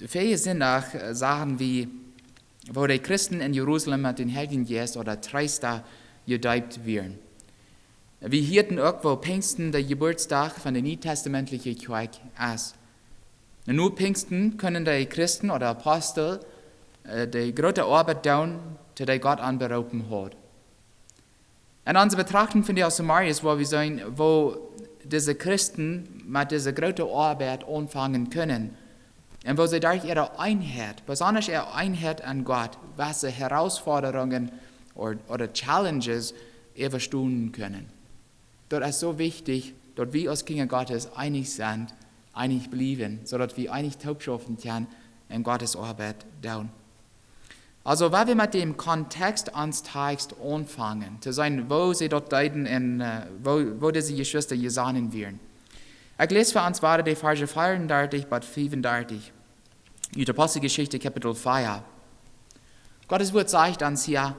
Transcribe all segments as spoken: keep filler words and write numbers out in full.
Väajen Sindach, äh, sagen wie, woo de Christen en Jerusalem met dän Heiljen Jeist ooda Treesta jedeept wieren. Wie hieeden uk, woo Pinjsten de Jeburtsdach von de nietestamentliche Kjoakj es. Un no Pinjsten kunnen de Christen ooda Apostel, äh, de groote Oabeit doonen, to dee Gott an beroopen haud. En onse Betrachtunk von de Samaria, woo wie seenen, woo dise Christen met dise groote Oabeit aunfangen kunnen. Un woo see derch äare Eenheit, besondasch äare Eenheit en Gott, waut see Herausforderungen ooda, ooda Challenges äwastonen kunnen. Daut es soo wichtich, daut wie aus Kjinja Gottes eenich sent, eenich bliewen, soo daut wie eenich toopschaufen kjennen un Gottes Oabeit doonen. Aulsoo, wan wie met däm Kontext ons Tekst aunfangen, to seenen, woo see daut deeden un, äh, woo, woo dise Jeschwista jesonnen wieren. Ekj läs fa ons wada de Varsch veeaundartich bat fiefundartich. Ut Aposteljeschicht, Kapitel vea. Gottes Wuat sajcht ons hia: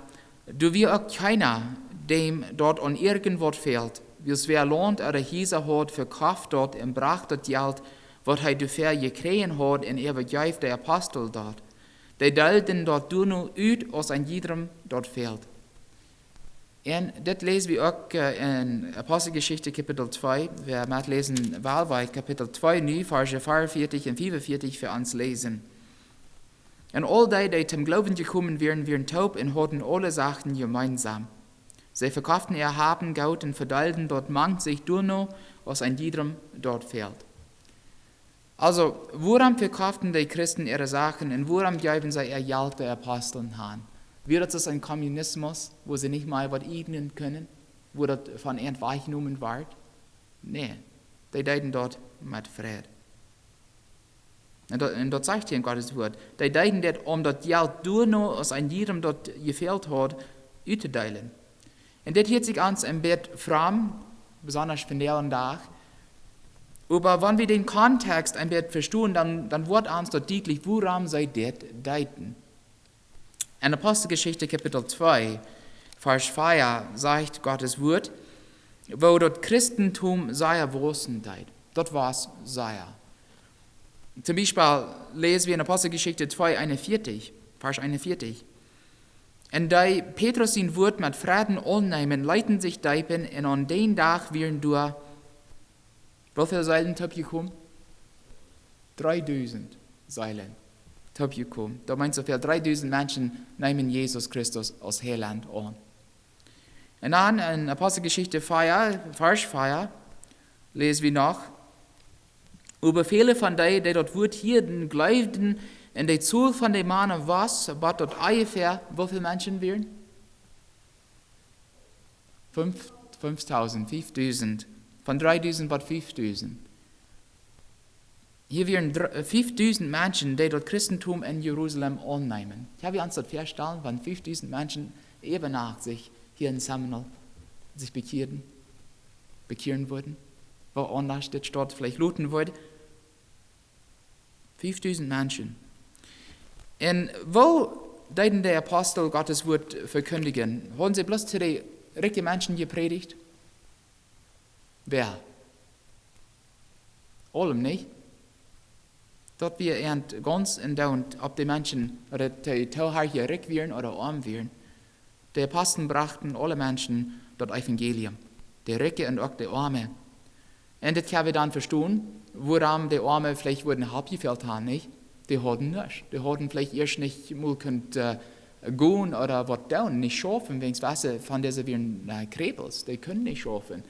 Doa wia uk kjeena, däm daut aun irjent waut fäld, wiels wäa Launt ooda Hiesa haud, vekoft daut un brocht daut Jelt, waut hee doafäa jekjräajen haud, un äwajeef de Apostel daut. Dee deelden daut doano ut, aus een jiedrem daut fäld. Un dit läs wie uk, äh, en Aposteljeschicht Kapitel twee. Wie motten läsen, well wie Kapitel twee nu, Varsch veeaunveatich un fiefunveatich fa ons läsen. Un aul dee, dee toom Gloowen jekomen wieren, wieren toop un hauden aule Sachen jemeensam. See vekoften äa Haben un Goot un vedeelden daut mank sikj doano, aus een jiedrem daut fäld. Aulsoo, wuarom vekoften de Christen äare Sachen un wuarom jeewen see äa Jelt de Apostel han? Wia daut soo een Kommunismus, wua see nich mea waut ieejnen kunnen, wua daut von an wajchjenomen wort? Nä, dee deeden daut met Freid. Un daut, un daut sajcht hia en Gottes Wuat. Dee deeden dit, om daut Jelt doano, aus een jiedrem daut jefält haud, uttodeelen. Un dit hieet sikj ons een bät fromm, besondasch vondoag dän Dach. Oba wan wie dän Kontext een bät vestonen, dan, dan woat ons daut dietlich, wuarom see dit deeden. En Aposteljeschicht Kapitel twee, Varsch vea, sajcht Gottes Wuat, woo daut Christentum sea wausen deed. Daut wia sea. Toom Biespel läs wie en Aposteljeschicht twee eenunveatich, Varsch eenunveatich. Un dee Petrus sien Wuat met Freiden aunneemen, leeten sikj deepen, un aun dän Dach wieren doa, woo väl Seelen toopjekomen? Dreedusent Seelen toopjekomen. Daut meent soo väl, dreedusent Menschen neemen Jesus Christus aus Heilaunt aun. Un dan en Aposteljeschicht vea, Varsch vea, läs wie noch: Oba väle von dee, dee daut Wuat hieeden, jleewden, un de Tol von de Mana wia, bat daut onjefäa, woo väl Menschen wieren? Fünf, fünftausend, fiefdusent. Von dreedusent bat fiefdusent. Hia wieren dr-, äh, fiefdusent Menschen, dee daut Christentum en Jerusalem aunneemen. Kjenn wie ons daut väastalen, wan fiefdusent Menschen äwa Nacht sikj hia en Seminole sikj bekjieeden, bekjieren wudden? Woo aundasch dit Staut veleicht luten wudd? Fiefdusent Menschen. Un woo deeden de Apostel Gottes Wuat vekjindjen? Hauden see bloos to de rikje Menschen jeprädicht? Wäa? Aulem nich. Daut wia eent gaunz un daut opp de Menschen, ooda de Toohorcha rikj wieren ooda oam wieren. De Apostel brochten aule Menschen daut Evangelium, de Rikje un uk de Oame. Un dit kjenn wie dan vestonen, wuarom de Oame veleicht wudden Help jefält han, nich? Dee hauden nuscht. Dee hauden veleicht ieescht nich mol kunt, äh, gonen ooda waut doonen, nich schaufen, wäajens waut see von dise wieren, äh, Kjrepels, dee kunnen nich schaufen.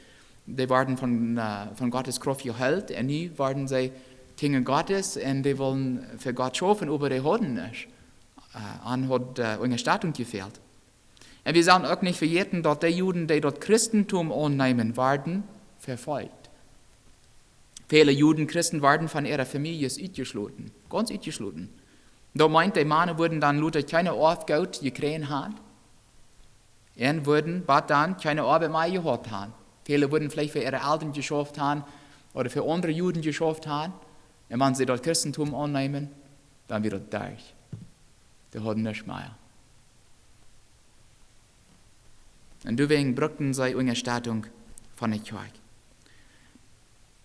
Dee worden von, äh, von Gottes Krauft jeheelt, un nu worden see Kjinja Gottes, un dee wullen fa Gott schaufen, oba dee hauden nuscht. Äh, an haud, äh, Unjastettunk jefält. Un wie sellen uk nich vejäten, daut de Juden, dee daut Christentum aunneemen, worden vefolcht. Väle Juden, Christen, worden von äare Famieljes utjeschloten, gaunz utjeschloten. Daut meent, de Mana wudden dan lota kjeene Oabeit jekjräajen han un wudden bat dan kjeene Oabeit mea jehaut han. Väle wudden veleicht fa äare Elren jeschauft han ooda fa aundre Juden jeschauft han. Un wan see daut Christentum aunneemen, dan wia daut derch. Dee hauden nuscht mea. Un doawäajen brukten see Unjastettunk von de Kjoakj.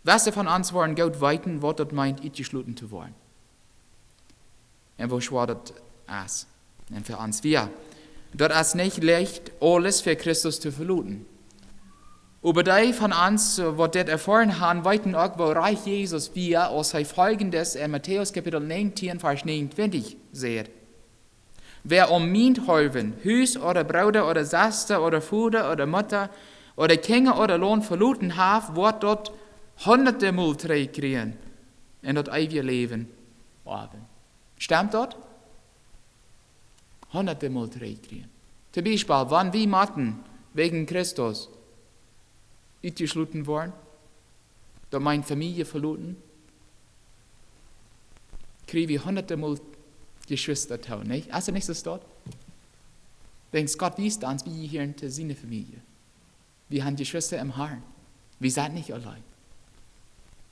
Wese von ons woaren goot weeten, waut daut meent, utjeschloten to woaren. Un woo schwoa daut es. Un fa ons wia. Daut es nich leicht, aules fa Christus to veloten. Oba dee von ons, waut dit erfoaren haben, weeten uk, woo rajcht Jesus wia, aus hee foljendet en Matäus Kapitel näajentieen, Varsch näajenuntwintich sajcht: Wäa om mienthaulwen Hus ooda Brooda ooda Sesta ooda Voda ooda Mutta ooda Kjinja ooda Launt veloten haft, woat daut hundatemol trigjkjrieen un daut eewje Läwen haben. Stemt daut? Hundatemol trigjkjrieen. Toom Biespel, wan wie motten wäajen Christus utjeschloten woaren, daut miene Famielje veloten, kjrie wie hundatemol Jeschwista too, nich? Es daut nich soo, daut? Wäajen Gott wiest ons, wie jehieren to siene Famielje. Wie haben Jeschwista em Harn. Wie sent nich auleen.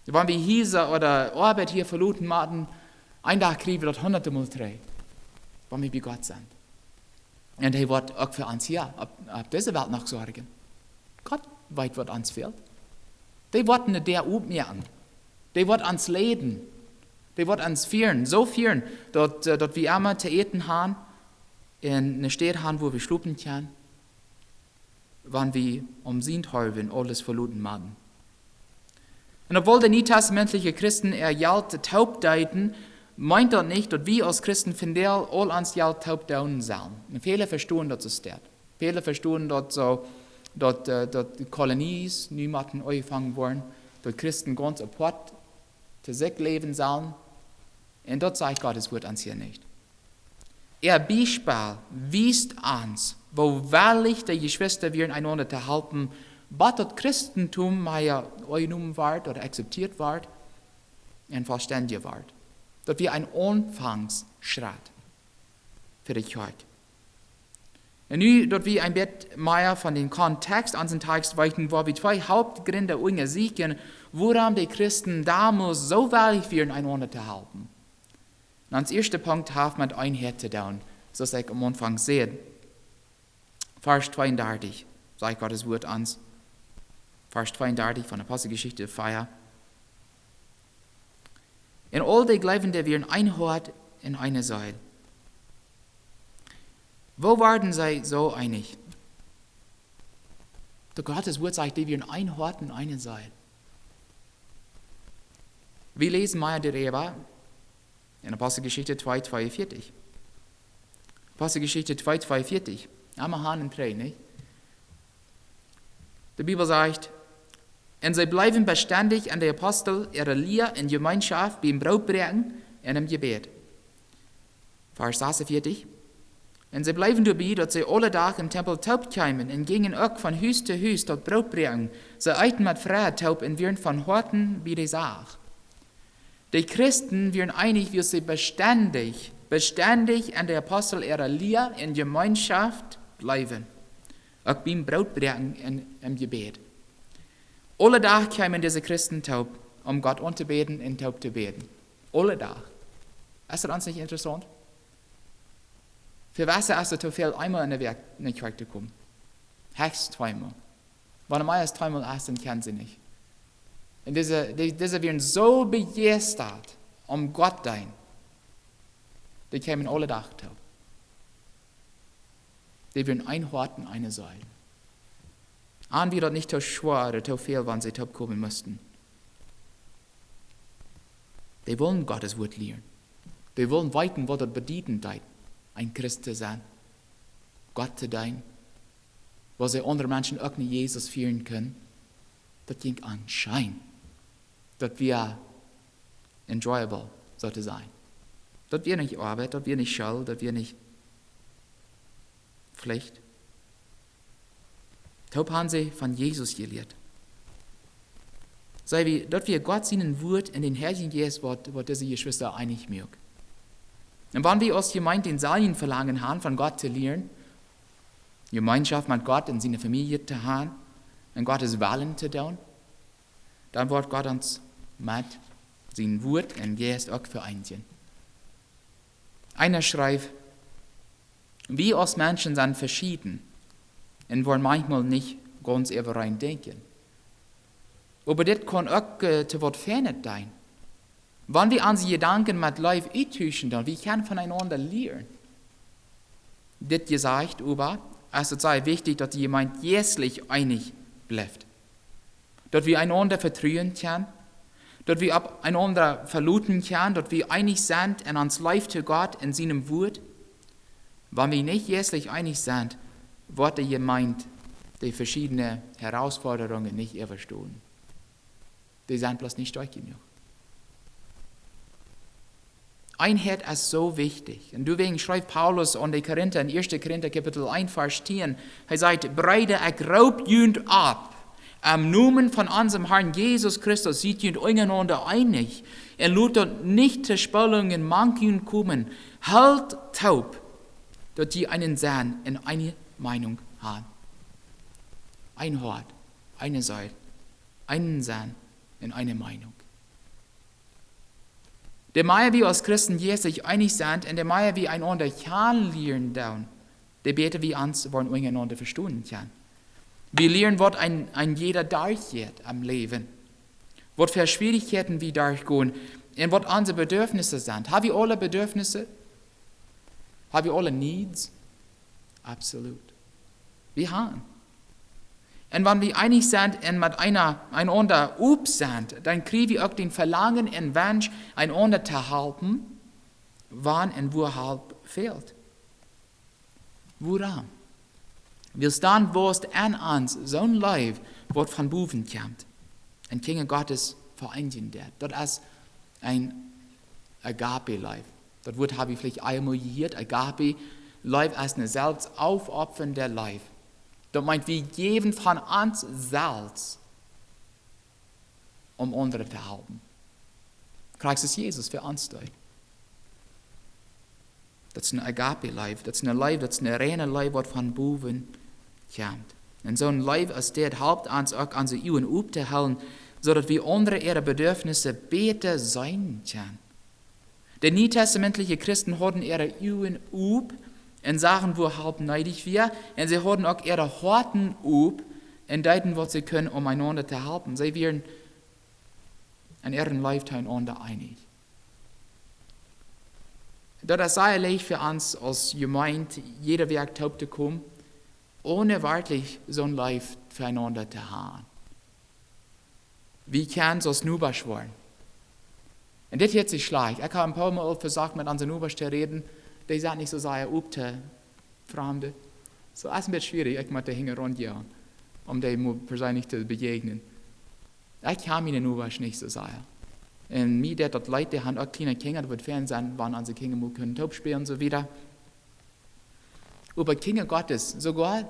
Wan wie Hiesa ooda Oabeit hia veloten motten, een Dach kjrie wie daut hundatemol trigj, wan wie bie Gott sent. Un hee woat uk fa ons hia opp, opp dise Welt noch sorjen. Gott weet, waut ons fält. Dee woat ne Däa opmoaken. Dee woat ons leiden. Dee woat ons fieren, soo fieren, daut, äh, daut wie emma to äten haben un ne Städ haben, wua wie schlopen kjennen, wan wie om sienthaulwen aules veloten motten. Un obwohl de nietestamentliche Christen äa Jelt toopdeeden, meent daut nich, daut wie aus Christen vondoag aul ons Jelt toopdoonen sellen. Un väle vestonen daut soo. Väle vestonen daut soo, daut, äh, daut de Kolonies nu motten aunjefongen woaren, daut Christen gaunz apoat to sikj läwen sellen. Un daut sajcht Gottes Wuat ons hia nich. Äa Biespel wiest ons, woo wellich de Jeschwista wieren, eenaunda to halpen, bat daut Christentum mea aunjenomen wort ooda akzeptieet wort un vestonen wort. Daut wia een Aunfangsschrett fa de Kjoakj. Un nu, daut wie een bät mea von dän Kontext aun disen Tekst weeten, woa wie twee Hauptgrunden unjasieekjen, wuarom de Christen donmols soo wellich wieren, eenaunda to halpen. Un ons ieeschte Punkt haft met Eenheit to doonen, soo aus ekj aum Aunfank säd. Varsch tweeundartich, sajcht Gottes Wuat ons. Varsch tweeundartich von Aposteljeschicht vea. Un aul de Jleewende wieren een Hoat un eene Seel. Woo worden see soo eenich? Daut Gottes Wuat sajcht, dee wieren een Hoat un eene Seel. Wie läsen mea doaräwa en Aposteljeschicht twee, tweeunvieetich. Aposteljeschicht twee, tweeunvieetich. Emma han un trigj, nich? De Bibel sajcht: „Un see bleewen bestendich aun de Apostel äare Lia un Jemeenschoft, biem Brootbräakjen un em Jebäd.“ Varsch sasuntveertich. „Un see bleewen doabie, daut see aule Dach em Tempel toopkjeemen un jinjen uk von Hus to Hus daut Broot bräakjen. See eeten met Freid toop un wieren von Hoaten bie de Sach.“ De Christen wieren eenich, wiels see bestendich, bestendich aun de Apostel äare Lia un Jemeenschoft bleewen. Uk biem Brootbräakjen un em Jebäd. Aule Dach kjeemen dise Christen toop, om Gott auntobäden un toop to bäden. Aule Dach. Es daut ons nich interessaunt? Fa waut es daut too väl, eemol enne Wäakj no Kjoakj to komen? Hechstens tweemol. Wan et mea aus tweemol es, dan kjennen see nich. Un dise, dee, dise wieren soo bejeistat om Gott to deenen. Dee kjeemen aule Dach toop. Dee wieren een Hoat un eene Seel. An wia daut nich too schwoa ooda too väl, wan see toopkomen musten. Dee wullen Gottes Wuat lieren. Dee wullen weeten, waut daut bedieden deed, een Christ to sennen, Gott to deenen, woo see aundre Menschen uk no Jesus fieren kunnen. Daut jinkj an scheen. Daut wia enjoyable, soo to sajen. Daut wia nich Oabeit, daut wia nich School, daut wia nich Pflicht. Toop han see von Jesus jelieet. See wie, daut wia Gott sien Wuat un dän Heiljen Jeist, waut, waut dise Jeschwista eenich muak. Un wan wie aus Jemeent dän selwjen Velangen han, von Gott to lieren, Jemeenschoft met Gott un siene Famielje to han un Gottes Wellen to doonen, dan woat Gott ons met sien Wuat un Jeist uk ve'eenjen. Eena schreef: „Wie aus Menschen sent veschieden un woaren manchmol nich gaunz äwareen denkjen. Oba dit kaun uk, äh, to waut Fienet deenen. Wan wie onse Jedanken met Leew uttuschen, dan wie kjennen von eenaunda lieren. Dit jesajcht, oba es et sea wichtich, daut de Jemeent jeistlich eenich blift, daut wie eenaunda vetruen kjennen, daut wie opp eenaunda veloten kjennen, daut wie eenich sent en ons Leew to Gott un sienem Wuat. Wan wie nich jeistlich eenich sent, woat de Jemeent de veschiedne Herausforderungen nich äwastonen. Dee sent bloos nich stoakj jenuach. Eenheit es soo wichtich. Un doawäajen schrift Paulus aun de Korinta en ieeschte Korinta Kapitel eent Varsch tieen, hee sajcht: Breeda, ekj roop junt opp, em Nomen von onsem Harn Jesus Christus, siet junt unjarenaunda eenich un lot daut nich to Spolungen mank junt komen. Helt toop, daut jie eenen Senn un eene Meinunk haben. Een Hoat, eene Seel, eenen Senn un eene Meinunk. De mea wie aus Christen jeistlich eenich sent un de mea wie eenaunda kjanen lieren doonen, de bäta wie ons woaren unjarenaunda vestonen kjennen. Wie lieren, waut een, een jieda derchjeit em Läwen, waut fa Schwierichkjeiten wie derchgonen un waut onse Bedürfnisse sent. Hab wie aule Bedürfnisse? Hab wie aule needs? Absolut. Wie haben. Un wan wie eenich sent un met eena, eenaunda op sent, dan kjrie wie uk dän Velangen un Wensch, eenaunda to halpen, wan un wua Help fält. Wuarom? Wiels dan woasst en ons soon Leew, waut von bowen kjemt un Kjinja Gottes vereenijen deit. Daut es een Agape Leew. Daut Wuat hab wie veleicht eemol jehieet. Agape Leew es eene selfstaufopfernde Leew. Daut meent, wie jäwen von ons selfst, om aundre to halpen. Christus Jesus fa ons deed. Daut es een Agape Leew. Daut es een Leew, daut es een reine Leew, waut von bowen kjemt. Un soon Leew aus dit halpt ons uk, onse Uagen op to hoolen, soo daut wie aundre äare Bedürfnisse bäta seenen kjennen. De nietestamentliche Christen hauden äare Uagen op un sagen, wua Help needich wia. Un see hauden uk äare Hoaten op un deeden, waut see kunnen, om eenaunda to halpen. See wieren en äare Leew to eenaunda eenich. Daut es sea leicht fa ons aus Jemeent, jieda Wäakj toop to komen, one werkjlich soon Leew fa eenaunda to haben. Wie kjennen soo aus Nobasch woaren. Un dit hieet sikj schlajcht. Ekj hab een poa Mol vesocht, met onse Nobasch to räden. Dee sent nich soo sea op to Framde. Soo es een bät schwierich, ekj mott doa hinjaraun gonen, om dee mol perseenlich to bejäajnen. Ekj kjan miene Nobasch nich soo sea. Un mie deit daut leet, dee haben uk kjliene Kjinja, daut wudd fein sennen, wan onse Kjinja mol kunnen toop spälen un soo wieda. Oba Kjinja Gottes, soogoa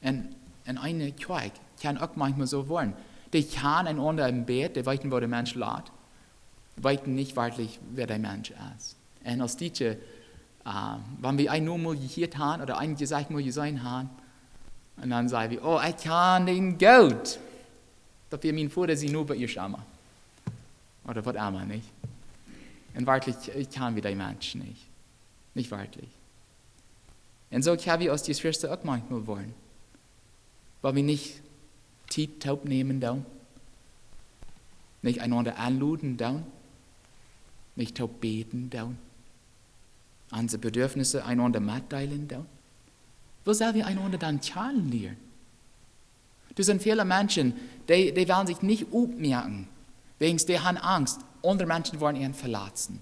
en, en eene Kjoakj, kjennen uk maunchmol soo woaren. Dee kjanen eenaunda een bät, dee weeten, woo de Mensch lat, weeten nich werkjlich, wäa de Mensch es. Un aus Tietje, äh, wan wie eenen mol jehieet haben ooda een Jesecht mol jeseenen haben, un dan saj wie: "Oh, ekj kjan dän goot. Daut wia mien Voda sien Noba ieescht emol." Ooda waut emma, nich? Un werkjlich, äh, kjanen wie dän Mensch nich. Nich werkjlich. Un soo kjenn wie aus Jeschwista uk maunchmol woaren. Wan wie nich Tiet toop nämen doonen, nich eenaunda enloden doonen, nich toop bäden doonen, onse Bedürfnisse eenaunda metdeelen doonen, woo sell wie eenaunda dan kjanen lieren? Doa sent väle Menschen, dee, dee wellen sikj nich opmoaken, wäajens dee haben Angst, aundre Menschen woaren an veletzen.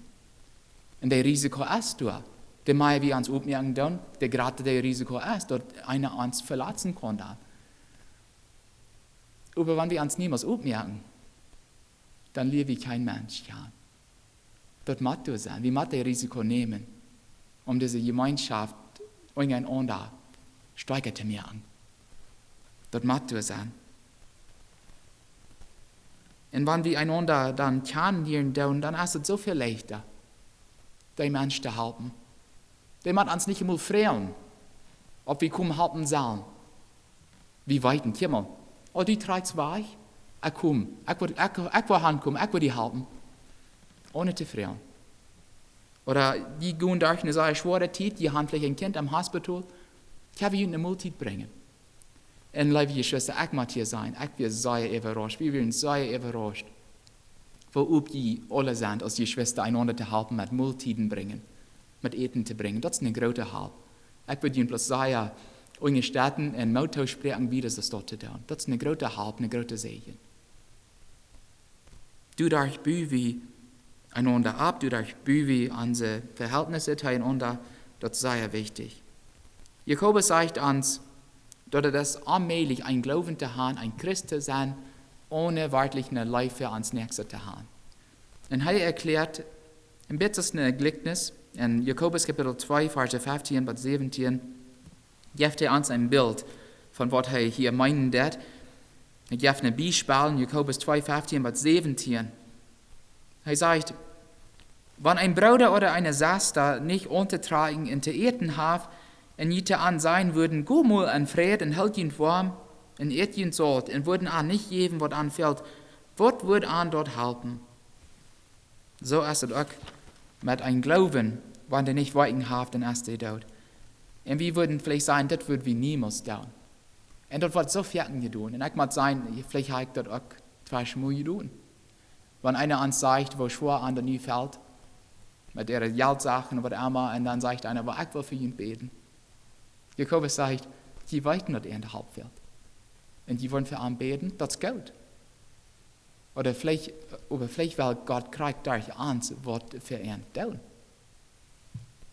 Un daut Risiko es doa. De mea wie ons opmoaken doonen, de jrata daut Risiko es, daut eena ons veletzen kaun dan. Oba wan wie ons niemols opmoaken, dan lia wie kjeen Mensch kjanen. Daut mott doa sennen. Wie motten daut Risiko nämen, om dise Jemeenschoft unjarenaunda stoakja to moaken. Daut mott doa sennen. Un wan wie eenaunda dan kjanen lieren doonen, dan es et soo väl leichta, dän Mensch to halpen. Dee mott ons nich emol froagen, auf wie komen halpen sellen. Wie weeten, kjikj mol, oh, du trakjst wajch, ekj kom, ekj woa, ekj, ekj woa hankomen, ekj woa die halpen. One to froagen. Ooda dee gonen derch eene sea schwoare Tiet, dee haben veleicht een Kjint em Hospital, ekj woa junt eene Moltiet brinjen. Un leewe Jeschwista, ekj mott hia sajen, ekj wia sea äwarauscht, wie wieren sea äwarauscht, Woo op jie aule sent aus Jeschwista, eenaunda to halpen met Moltieden brinjen, met Äten to brinjen. Daut es eene groote Help. Ekj wudd junt bloos sajen, unjastetten un Moot toospräakjen, woo daut es daut to doonen. Daut es eene groote Help, een groota Säajen. Doaderch buen wie eenaunda opp, doaderch buen wie onse Vehältnisse eenaunda, daut es sea wichtich. Jakobus sajcht ons, daut et es onmäajlich, een Gloowen to haben, een Christ to sennen, onen werkjlich eene Leew fa ons Näakjsten to haben. Un hee erkjläat een bät een Jlikjnis en Jakobus Kapitel twee, Varsch feftieen bat säwentieen, jeft hee ons een Bilt von waut hee hia meenen deed. Hee jeft een Biespel en Jakobus twee, feftieen bat säwentieen. Hee sajcht: Wan een Brooda ooda eene Sesta nich auntotrigjen un to äten haft, un jie to an sajen wudden: Go mol en Fräd un hool junt woam un ät junt saut, un wudden an nich jäwen, waut an fält, waut wudd an daut halpen? Soo es et uk met een Gloowen, wan dee nich Woakjen haft, dan es dee doot. Un wie wudden veleicht sajen, daut wudden wie niemols doonen. Un daut woat soo foaken jedonen. Un ekj mott sajen, veleicht hab ekj daut uk tweemol jedonen. Wan eena ons sajcht, woo schwoa an daut nu fält, met äare Jeltsachen ooda waut emma, un dan sajcht eena: Well, ekj well fa junt bäden. Jakobus sajcht: Jie weeten, daut an de Help fält. Un jie wellen fa am bäden, daut es goot. Ooda veleicht, oba veleicht well Gott krakjt derch ons waut fa an doonen.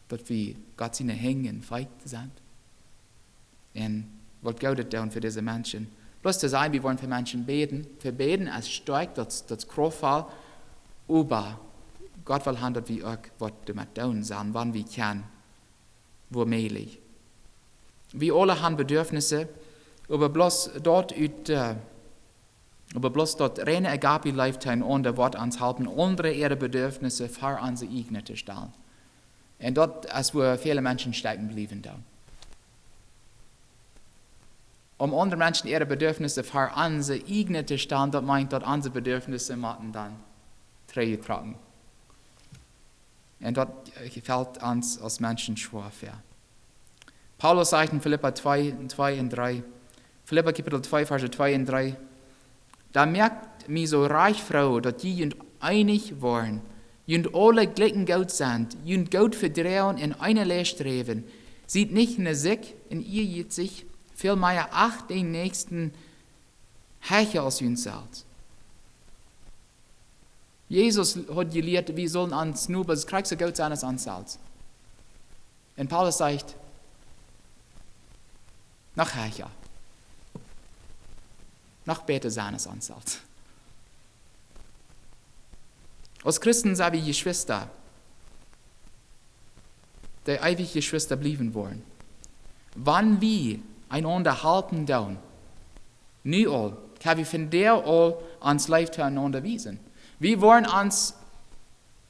Daut wie Gott siene Henj un Feet sent. Un waut Goodet doonen fa dise Menschen. Bloos to sajen, wie wellen fa Menschen bäden. Fa bäden es stoakj, daut, daut es kraftvoll. Oba Gott well haben, daut wie uk waut doamet doonen sellen, wan wie kjennen, woo mäajlich. Wie aule haben Bedürfnisse, oba bloos daut ut, äh, oba bloos daut reine Agape Leew to eenaunda woat ons halpen, aundre äare Bedürfnisse ver onse ieejne to stalen. Un daut es, wua väle Menschen stoakjen bliewen doonen. Om aundre Menschen äare Bedürfnisse ver onse ieejne to stalen, daut meent, daut onse Bedürfnisse motten dan trigjjetrocken. Un daut, äh, felt ons aus Menschen schwoa. Paulus sajcht en Filippa twee, twee un dree, Filippa Kapitel twee, Varsch twee un dree: Dan moakt mie soo rajcht froo, daut jie junt eenich woaren, junt aule jlikj goot sent, junt goot vedroagen un eena Läa sträwen. Siet nich no sikj un ieajiet sikj, väl mea acht dän Näakjsten hecha aus junt selfst. Jesus haud jelieet, wie sellen ons Nobasch krakjt soo goot sennen aus ons selfst. Un Paulus sajcht: Noch hecha. Noch bäta sennen aus ons selfst. Aus Christen sent wie Jeschwista, dee eewje Jeschwista bliewen woaren. Wan wie eenaunda halpen doonen, nu aul, kjenn wie vondoag aul ons Leew to eenaunda wiesen. Wie woaren ons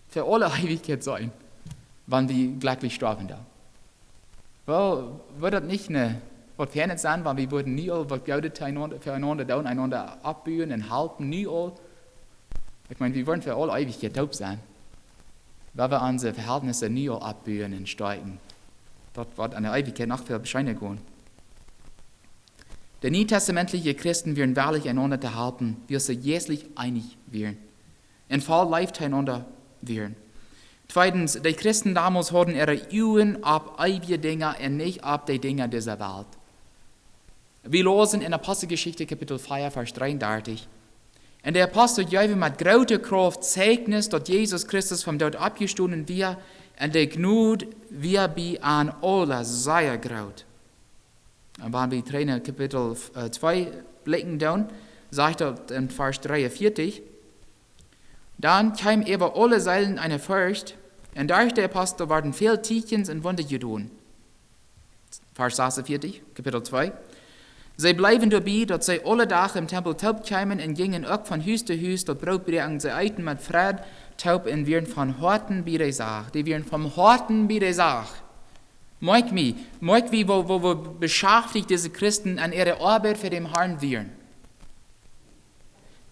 fa aule Eewichkjeit seenen, wan wie jlekjlich stoawen doonen. Well, wudd daut nich een, waut Feinet sennen, wan wie wudden nu aul waut Goodet to eenaunda, fa eenaunda doonen, eenaunda oppbuen un halpen, nu aul? Ekj meen, wie woaren fa aule Eewichkjeit doot sennen. Wan wie onse Vehältnisse nu aul oppbuen un stoakjen, daut woat en de Eewichkjeit noch väl scheena gonen. De nietestamentliche Christen wieren wellich, eenaunda to halpen, wiels see jeistlich eenich wieren un voll Leew to eenaunda wieren. Tweedens, de Christen donmols hauden äare Uagen opp eewje Dinja un nich opp de Dinja dise Welt. Wie läsen en Aposteljeschicht Kapitel vea, Varsch dreeundartich: Un de Apostel jeewen met groote Krauft Zeichnis, daut Jesus Christus vom Doot oppjestonen wia, un de Jnod wia bie an aule sea groot. Un wan wie trigj no Kapitel, äh, twee blikjen doonen, sajcht daut en Varsch dreeunvieetich: Dan kjeem äwa aule Seelen eene Forcht, un derch de Apostel worden väl Tieekjens un Wunda jedonen. Varsch sasuntveertich, Kapitel twee. See bleewen doabie, daut see aule Doag em Tempel toop kjeemen un jinjen uk von Hus to Hus daut Broot bräakjen. See eeten met Freid toop un wieren von Hoaten bie de Sach. Dee wieren von Hoaten bie de Sach. Moakj mie, moakj wie, woo, woo, woo beschaftich dise Christen aun äare Oabeit fa dän Harn wieren.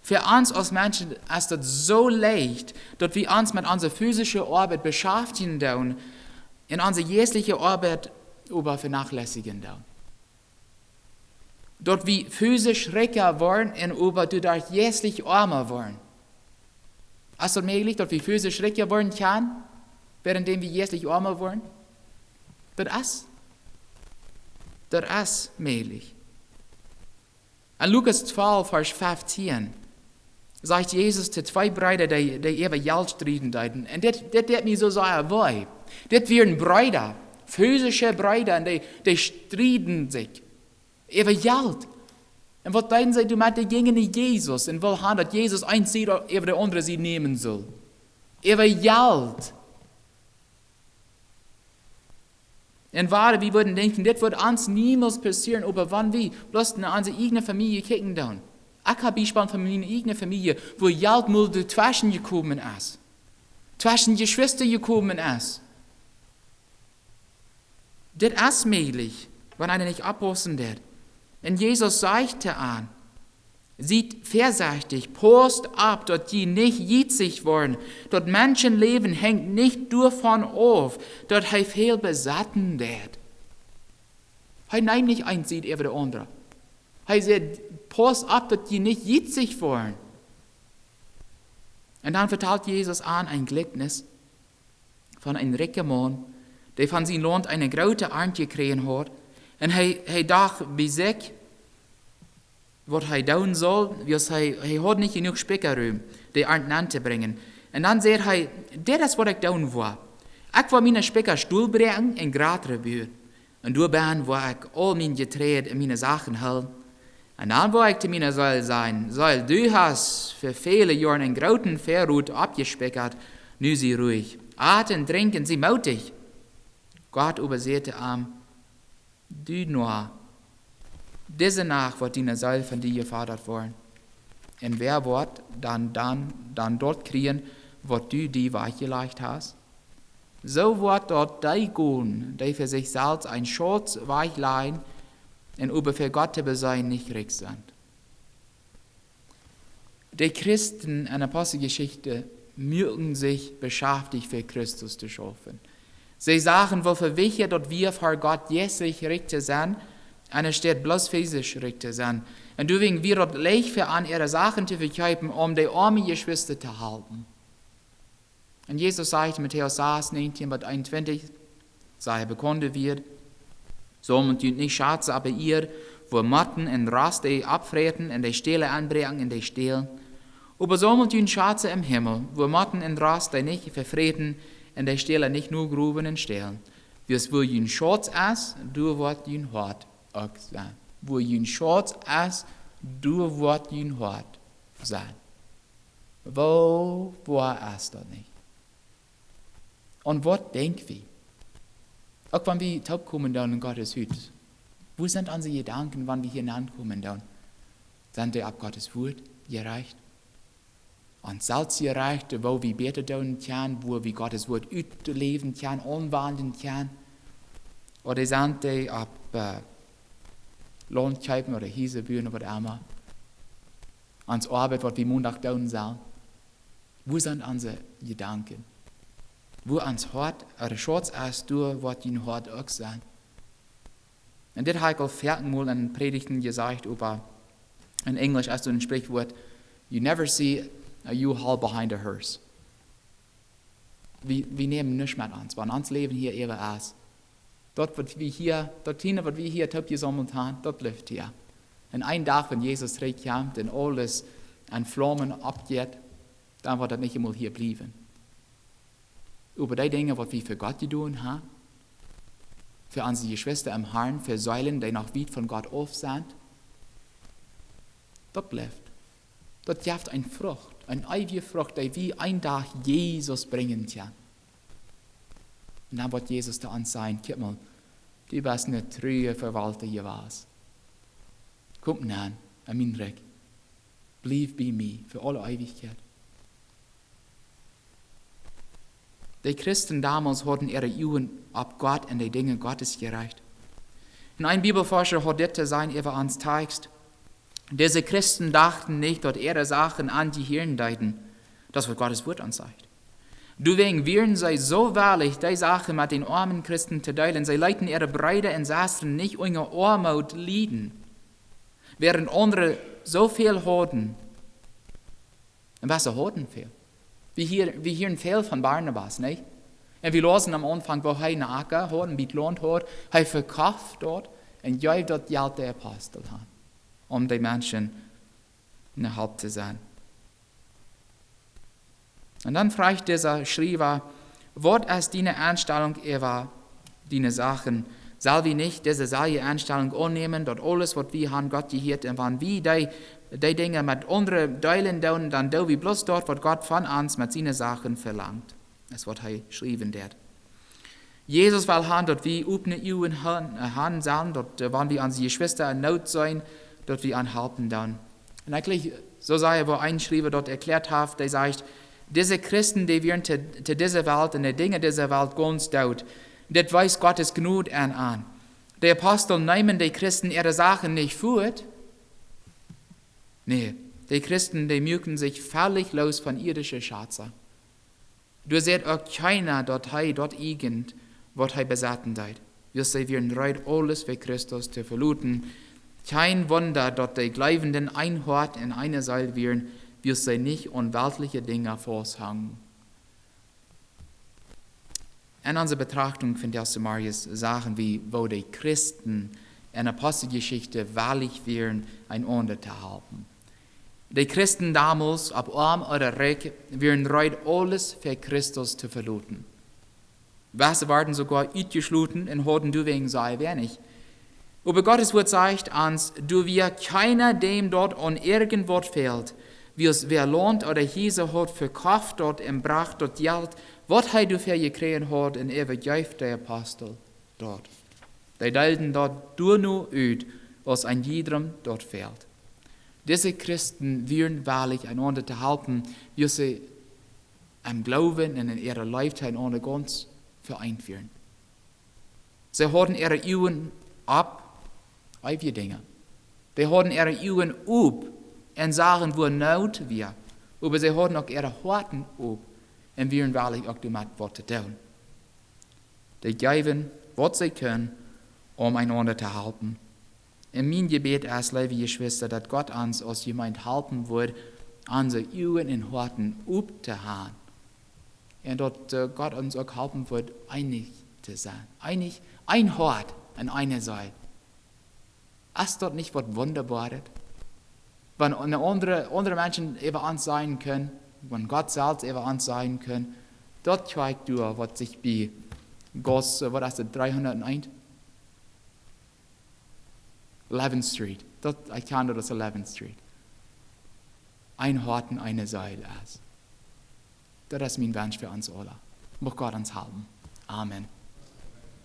Fa ons aus Menschen es daut soo leicht, daut wie ons met onse physische Oabeit beschaftjen doonen un onse jeistliche Oabeit oba venachlässijen doonen. Daut wie physisch rikja woaren un oba doaderch jeistlich oama woaren. Es daut mäajlich, daut wie physisch rikja woaren kjennen, währenddäm wie jeistlich oama woaren? Daut es, daut es mäajlich. En Lukas twalf, Varsch feftieen, sajcht Jesus to twee Breeda, dee, dee äwa Jelt strieden deeden. Un dit, dit deed mie soo sea wee. Dit wieren Breeda, physische Breeda, un dee, dee strieden sikj äwa Jelt. Un waut deeden see doamet? Dee jinjen no Jesus un wullen han, daut Jesus eene Sied äwa de aundre Sied nämen sull. Äwa Jelt. Un wada, wie wudden denkjen, dit wudd ons niemols passieren, oba wan wie bloos no onse ieejne Famielje kjikjen doonen. Ekj hab Biespel von miene ieejne Famielje, wua Jelt mol doatweschen jekomen es. Tweschen Jeschwista jekomen es. Dit es mäajlich, wan eena nich oppaussen deit. Un Jesus sajcht to an: Siet väasechtich, pausst opp, daut jie nich jietsich woaren. Daut Menschenläwen henjt nich doavon auf, daut hee väl besetten deit. Hee nemt nich eene Sied äwa de aundre. Hee sajcht: Pausst opp, daut jie nich jietsich woaren. Un dan vetalt Jesus an een Jlikjnis von een rikjen Maun, dee von sien Launt eene groote Arnt jekjräajen haud. Un hee, hee docht bie sikj, waut hee doonen sull, wiels hee, hee haud nich jenuach Spikjarum, de Arnt nenn to brinjen. Un dan säd hee: Dit es, waut ekj doonen woa. Ekj woa miene Spikja dolbräakjen un jratre buen. Un doabennen woa ekj aul mien Jeträajd un miene Sachen hoolen. Un dan woa ekj to miene Seel sajen: Seel, du hast fa väle Joaren een grooten Väarot oppjespikjat, nu sie ruich. At un drink un sie mootich. Gott oba säd to am: Du Noa, dise Nacht woat diene Seel von die jefodat woaren. Un wäa woat dan, dan, dan daut kjrieen, waut du die wajchjelajcht hast? Soo woat daut dee gonen, dee fa sikj selfst een Schauz wajchlajen un oba fa Gott to beseenen nich rikj sent. De Christen en Aposteljeschicht muaken sikj beschaftich, fa Christus to schaufen. See sagen, woo väl wichtja daut wia, fa Gott jeistlich rikj to sennen, enne Städ bloos physisch rikj to sennen. Un doawäajen wia daut leicht, fa an äare Sachen to vekjeepen, om de oame Jeschwista to halpen. Un Jesus sajcht en Matäus sas, näajentieen bat eenuntwintich, sajcht hee: Bekaunt wia: Saumelt junt nich Schazen oppe Ieed, wua Motten un Rost dee oppfräten un de Stäla aunbräakjen un dee stälen. Oba saumelt junt Schazen em Himmel, wua Motten un Rost dee nich vefräten un de Stäla nich nogrowen un stälen. Wiels wua jun Schauz es, doa woat jun Hoat uk sennen. Wua jun Schauz es, doa woat jun Hoat sennen. Woo woa es daut nich? Un waut denkj wie? Uk wan wie toopkomen doonen en Gott sien Hus, woo sent onse Jedanken, wan wie hia aunkomen doonen? Sent dee opp Gott sien Wort jerajcht? Ons selfst jerajcht, woo wie bäta doonen kjennen, woo wie Gott sien Wort utläwen kjennen, aunwenjen kjennen? Ooda sent dee opp, äh, Launt kjeepen ooda Hiesa buen ooda waut emma? Ons Oabeit, waut wie Mondach doonen sellen? Woo sent onse Jedanken? Wua ons Hoat, äh, Schauz es, doa woat jun Hoat uk sennen. Un dit hab ekj aul foaken mol en Prädichten jesajcht, oba en Enjlisch es doa een Sprichwort: You never see a U-Haul behind a hearse. Wie, wie nämen nuscht met ons, wan ons Läwen hia äwa es. Daut, waut wie hia, daut Kjliene, waut wie hia toopjesaumelt haben, daut blift hia. Un een Dach, wan Jesus trigjkjemt un aules en Flaumen oppjeit, dan woat daut nich emol hia bliewen. Oba dee Dinja, waut wie fa Gott jedonen haben, fa onse Jeschwista em Harn, fa Seelen, dee noch wiet von Gott auf sent, daut blift. Daut jeft eene Frucht, eene eewje Frucht, dee wie een Dach Jesus brinjen kjennen. Un dan woat Jesus to ons sajen: Kjikj mol, du best een trua Vewaulta jewast. Komm nenn en mien Rikj. Bliew bie mie fa aule Eewichkjeit. De Christen donmols hauden äare Uagen opp Gott un de Dinja Gottes jericht. Un een Bibelforscha haud dit to sajen äwa onsen Tekst: Dise Christen dochten nich, daut äare Sachen an jehieren deeden. Daut es, waut Gott sien Wort ons sajcht. Doawäajen wieren see soo wellich, dee Sachen met dän oamen Christen to deelen. See leeten äare Breeda un Sestren nich unja Oamoot lieden, wäarent aundre soo väl hauden. Un waut see hauden väl. Wie hieren, wie hieren väl von Barnabas, nich? Un wie läsen aum Aunfank, woo hee een Acka haud, een bät Launt haud, hee vekoft daut un jeef daut Jelt de Apostel aun, om de Menschen eene Help to sennen. Un dan fruach dise Schriewa: "Waut es diene Enstalunk äwa diene Sachen? Sell wie nich dise selwje Enstalunk aunnämen, daut aules, waut wie han Gott jehieet, un wan wie dee, dee Dinja met aundre deelen doonen, dan doo wie bloos daut, waut Gott von ons met siene Sachen velangt?" Es waut hee schriewen deed. Jesus well han, daut wie opne Uagen han, äh, han sellen, daut, äh, wan wie onse Jeschwista en Noot seenen, daut wie an halpen doonen. Un eejentlich, soo aus woo een Schriewa daut erkjläat haft, dee sajcht: "Dise Christen, dee wieren to, to dise Welt un de Dinja dise Welt gaunz doot. Dit wiest Gottes Jnod aun." De Apostel neemen de Christen äare Sachen nich fuat. Nä, de Christen, dee muaken sikj vellich loos von irdische Schaze. Doa sajcht uk kjeena, daut hee daut ieejent, waut hee besetten deed, wiels see wieren reed, aules fa Christus to veloten. Kjeen Wunda, daut de Gleubende een Hoat un eene Seel wieren, wiels see nich aun weltliche Dinja fausthungen. En onse Betrachtunk von dise Morjes sagen wie, woo de Christen en Aposteljeschicht wellich wieren, eenaunda to halpen. De Christen donmols, auf oam ooda rikj, wieren reed, aules fa Christus to veloten. Wesse worden soogoa utjeschloten un hauden doawäajen sea weinich. Oba Gottes Wuat sajcht ons, doa wia kjeena, däm daut aun irjent waut fäld, wiels wäa Launt ooda Hiesa haud, vekoft daut un brocht daut Jelt, waut hee doafäa jekjräajen haud, un äwajeef de Apostel daut. Dee deelden daut doano ut, aus een jiedrem daut fäld. Dise Christen wieren wellich, eenaunda to halpen, wiels see em Gloowen un en äare Leew to eenaunda gaunz veeent wieren. See hauden äare Uagen opp eewje Dinja. See hauden äare Uagen op un sagen, wua Noot wia. Oba see hauden uk äare Hoaten op un wieren wellich, uk doamet waut to doonen. Dee jeewen, waut see kunnen, om eenaunda to halpen. Un mien Jebäd es, leewe Jeschwista, daut Gott ons aus Jemeent halpen woat, onse Uagen un Hoaten op to han. Un daut, äh, Gott ons uk halpen woat, eenich to sennen. Eenich, een Hoat un eene Seel. Es daut nich waut Wundaboaret? Wan een aundra, aundre Menschen äwa ons sajen kjennen, wan Gott selfst äwa ons sajen kaun, daut kjikj doa, waut sikj bie Gott, äh, waut es daut, dreehundat eent? Eleventh Street. Daut, ekj kjan daut aus Eleventh Street. Een Hoat un eene Seel es. Daut es mien Wunsch fa ons aule. Mucht Gott ons halpen. Amen.